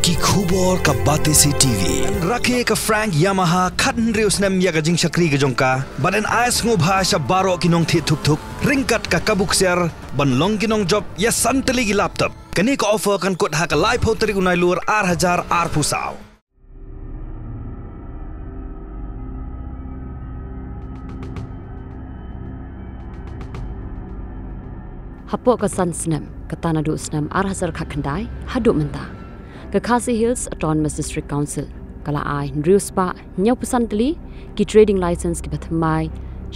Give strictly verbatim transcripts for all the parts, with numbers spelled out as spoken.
Ki khubor ka Batesi T V. Rakhe ka Frank Yamaha khathynriew snem ïa ka jingshakri ka jong ka, bad yn ai sngewbha sha baroh ki nongthied thuk thuk ryngkat ka kabu ksiar ban long ki nongjop ïa san tylli ki laptop. Kane ka offer kan kut ha ka laiphew tarik u Nailur ar hajar arphew saw. Hapoh ka san snem, kata naduh snem ar hajar khatkhyndai haduh mynta, ka Khasi Hills Autonomous District Council ka la ai hynriew spah hynñiewphew san tylli ki trading license kiba thymmai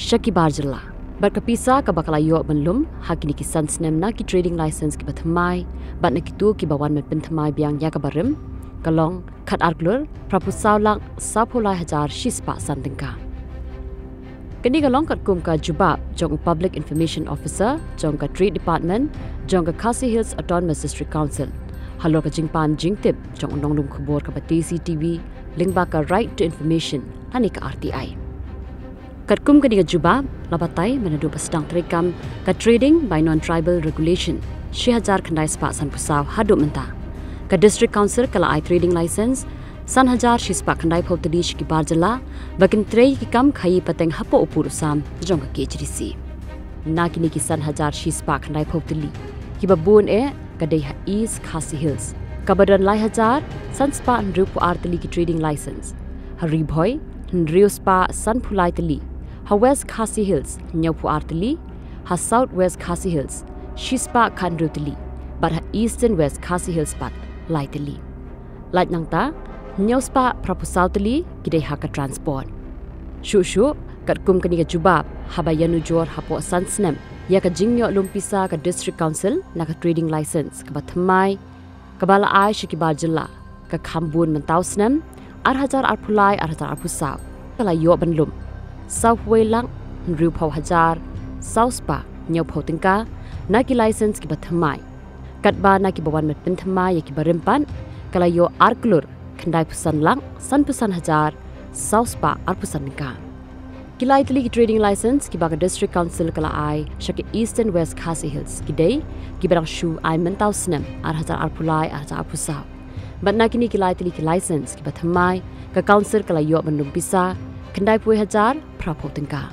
sha ki bar jylla. Bad ka pisa kaba ka la ïoh ban lum ha kine ki san snem na ki trading license kiba thymmai bad na kito kiba wan ban pynthymmai biang ïa kaba rim ka long khatar klur phraphew saw lak sawphew lai hajar shispah san tyngka. Kane ka long katkum ka jubab jong u Public Information Officer jong ka Trade Department jong ka Khasi Hills Autonomous District Council halor ka jingpan jingtip jong u nonglum khubor ka Batesi T V lyngba ka Right to Information lane ka R T I. Katkum kane ka jubab la batai ba naduh ba sdang treikam ka Trading by Non-Tribal Regulation shi hajar khyndai spah sanphew saw haduh mynta, ka District Council ka la ai trading license san hajar shispah khyndaiphew tylli sha ki bar jylla ba kin trei ki kam khaïi pateng hapoh u pud u sam jong ka K H D C. Na kine ki san hajar shispah khyndaiphew tylli, kiba bun eh ka dei ha East Khasi Hills, kaba don lai hajar san spah hynriewphew ar tylli ki trading license, ha Ri Bhoi hynriew spah sanphew lai tylli, ha West Khasi Hills hynñiewphew ar tylli, ha South West Khasi Hills shispah khathynriew tylli, bad ha Eastern West Khasi Hills pat lai tylli. Lait nangta, hynñiew spah phraphew saw tylli ki dei ha ka transport. Shuh shuh, katkum kane ka jubab, haba ïanujor hapoh san snem ïa ka jingïoh lum pisa ka District Council na ka trading license kaba thymmai kaba la ai sha ki bar jylla, ka kham bun mynta u snem ar hajar arphew lai ar hajar arphew saw ka la ïoh ban lum sawphew wei lak hynriewphew hajar saw spah hynñiewphew tyngka na ki license kiba thymmai. Katba na kiba wan ban pynthymmai ïa kiba rim pat ka la ïoh ar klur khyndaiphew san lak sanphew san hajar saw spah arphew san tyngka. Ki lai tylli ki trading license kiba ka District Council ka la ai sha ka Eastern West Khasi Hills ki dei kiba dang shu ai mynta u snem ar hajar arphew lai ar hajar arphew saw. Bad na kine ki lai tylli ki license kiba thymmai, ka Council ka la ïoh ban lum pisa khyndaiphew wei hajar phraphew tyngka.